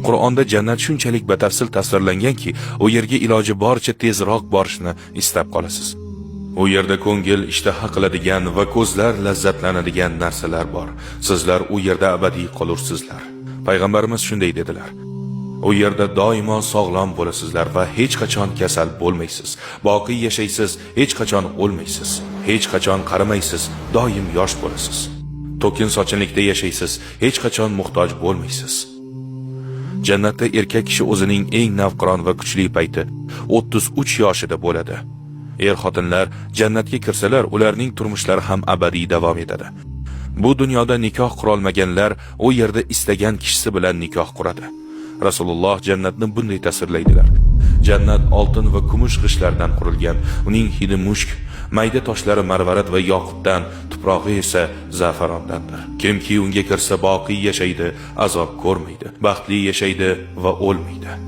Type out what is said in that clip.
Qur'onda jannat shunchalik batafsil tasvirlanganki, u yerga iloji boricha tezroq borishni istab qolasiz. U yerda ko'ngil ishtaha qiladigan va ko'zlar lazzatlanadigan narsalar bor. Sizlar u yerda abadiy qolursizlar. Payg'ambarimiz shunday dedilar: U yerda doimo sog'lom bo'lasizlar va hech qachon kasal bo'lmaysiz. Boqiy yashaysiz, hech qachon o'lmaysiz. Hech qachon qarimaysiz, doim yosh bo'lasiz. To'kin sochinlikda yashaysiz, hech qachon muhtoj bo'lmaysiz. Jannatda erkak kishi o'zining eng navqiron va kuchli payti 33 yoshida bo'ladi. Er-xotinlar jannatga kirsalar, ularning turmushlari ham abadiy davom etadi. Bu dunyoda nikoh qurolmaganlar u yerda istagan kishisi bilan nikoh quradi. Rasululloh jannatni bunday tasvirlaydilar: Jannat oltin va kumush g'ishtlardan qurilgan, uning hidi mushk, mayda toshlari marvarid va yoqutdan, tuprog'i esa zafarondandir. Kimki unga kirsa boqiy yashaydi, azob ko'rmaydi, baxtli yashaydi va o'lmaydi.